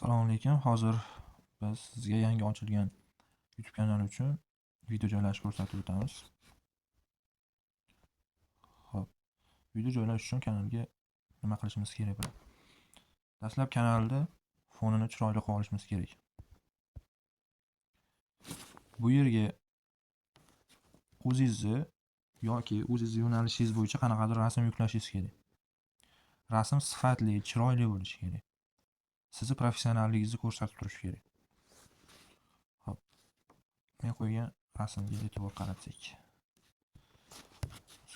Assalomu alaykum. Hozir biz sizga yangi ochilgan YouTube kanali uchun video joylashni ko'rsatib o'tamiz. Xo'p, video joylash uchun kanalga nima qilishimiz kerak bo'ladi? Dastlab kanalda fonini chiroyli qilib olishimiz kerak. Bu yerga o'zingizni yoki o'zingizni yo'nalishingiz bo'yicha qanaqadir rasm yuklashingiz kerak. Rasm sifatli, chiroyli bo'lishi kerak. Sizni professionalligingizni ko'rsatib turishi kerak. Xo'p. Men qo'ygan rasmga e'tibor qaratsak.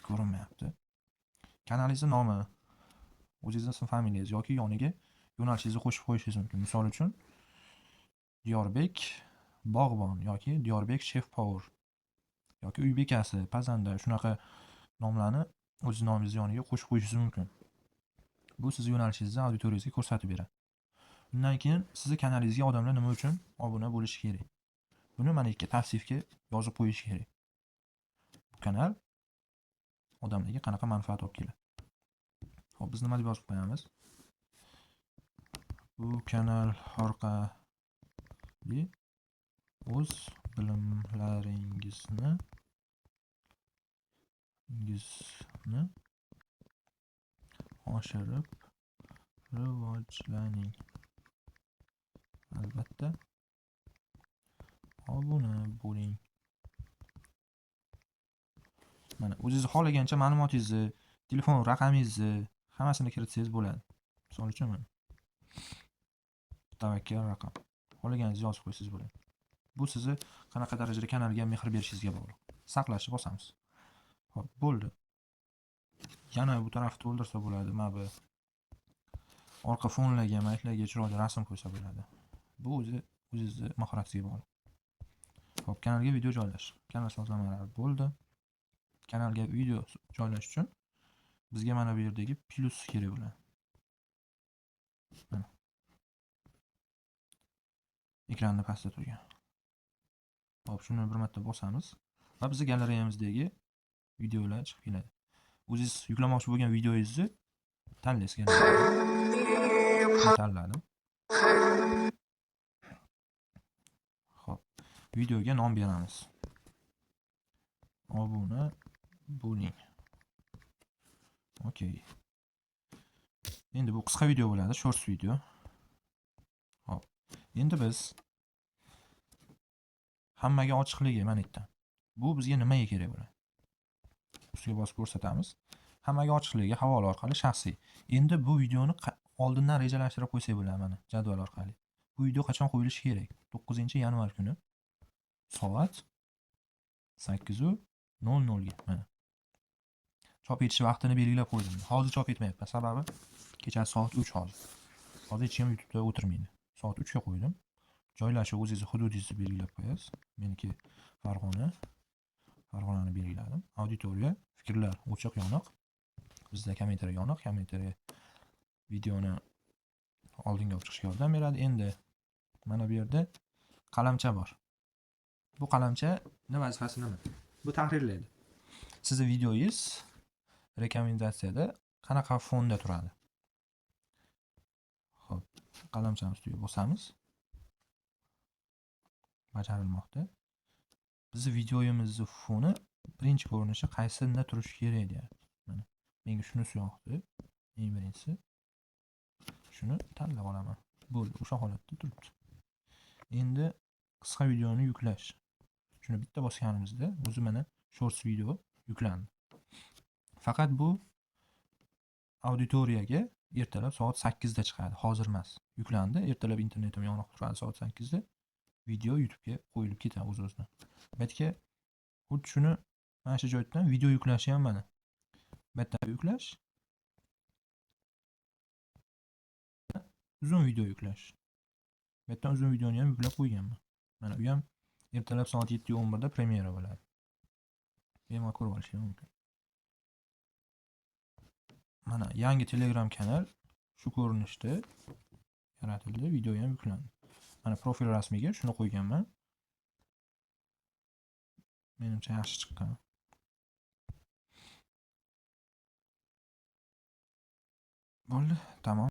Ko'rinmayapti. Kanalingizni nomi, o'zingizni ism familiyangiz yoki yoniga yo'nalishingizni qo'shib qo'yishingiz mumkin. Misol uchun Diyorbek bog'bon yoki Diyorbek chef повар yoki uy bekasi, pazanda, shunaqa nomlarni o'z nomingizni yoniga qo'shib qo'yishingiz mumkin. Bu sizni yo'nalishingizni auditoriyangizga ko'rsatib beradi. Undan keyin sizni kanalingizga odamlar nima uchun obuna bo'lishi kerak? Buni mana yerga tavsifga yozib qo'yish kerak. Bu kanal odamlarga qanaqa manfaat olib keladi? Xo'p, biz nima deb yozib qo'yamiz? Bu kanal orqali o'z bilimlaringizni oshirib rivojlaning. Albatta obuna bo'ling. Mana o'zingiz xohlagancha ma'lumotingizni, telefon raqamingizni hammasini kiritsangiz bo'ladi. Misol uchun mana tavakkal raqam. Xohlaganingizni yozib qo'ysangiz bo'ladi. Bu sizni qanaqa darajada kanalga mehr berishingizga bog'liq. Saqlashni bosamiz. Xo'p, bo'ldi. Yana bu tarafni to'ldirsa bo'ladi. Mana bu orqa fonlarga, maytlarga chiroyli rasm qo'ysa bo'ladi. Bu o'zi o'zingizni mahoratingizga bog'liq. Xo'p, kanalga video joylash. Kanal sozlamalari bo'ldi. Kanalga video joylash uchun bizga mana bu yerdagi plyus kerak bo'ladi. Mana. Ekranda pastda turgan. Xo'p, shuni bir marta bosamiz va bizning galereyamizdagi videolar chiqib keladi. O'zingiz yuklamoqchi bo'lgan videongizni tanlaysiz. Tanladim. Xo'p, videoga nom beramiz. Obuna bo'ling. Okey. Endi bu qisqa video bo'ladi, shorts video. Xo'p. Endi biz hammaga ochiqligi mana yerdan. Bu bizga nimaga kerak bo'ladi? Ustiga bosib ko'rsatamiz. Hammaga ochiqligi havola orqali shaxsiy. Endi bu videoni oldindan rejalashtirib qo'ysak bo'ladi mana jadval orqali. Bu video qachon qo'yilishi kerak? 9-yanvar kuni soat 8:00 ga mana. Chop etish vaqtini belgilab qo'ydim. Hozir chop etmayapman, sababi kechasi soat 3 hozir. Hozir hech kim YouTube'da o'tirmaydi. Soat 3 ga qo'ydim. Joylashuv o'zingizni hududingizni belgilab qo'yasiz. Meniki Farg'ona. Farg'onani belgiladim. Auditoriya, fikrlar ochiq yoniq. Bizda kommentariy yoniq, kommentariy videoni oldinga olib chiqishga yordam beradi. Endi mana bu yerda qalamcha bor. Bu qalamcha nima vazifasi nima? Bu tahrirlaydi. Sizni videoyingiz rekomendatsiyada qanaqa fonda turadi? Xo'p, qalamchani ustiga bosamiz. Bajarilmoqda. Bizni videoyimizni foni birinchi ko'rinishi qaysinda turishi kerak deyapti. Mana menga shunisi yoqdi. Eng birinchisi. Shuni tanlab olaman. Bo'ldi, o'sha holatda turibdi. Endi qisqa videoni yuklash. Shuni bitta bosganimizda o'zi mana shorts video yuklandi. Faqat bu auditoriyaga ertalab soat 8 da chiqadi, hozir emas. Yuklandi, ertalab internetim yoniq turadi soat 8 da. Video YouTube'ga qo'yilib ketadi o'z-o'zidan. Bu yerga xuddi shuni mana shu joydan video yuklashi ham mana. Bu yerdan yuklash. Uzun video yuklash. Bu yerdan uzun videoni ham yuklab qo'yganman. Mana u ham ertalab soat 7:11 da premyera bo'ladi. Bemalol ko'rib olishingiz mumkin. Mana yangi Telegram kanal shu ko'rinishda yaratildi, video ham yuklandi. Mana profil rasmiga shuni qo'yganman. Menimcha yaxshi chiqqan. Bo'ldi, tamom.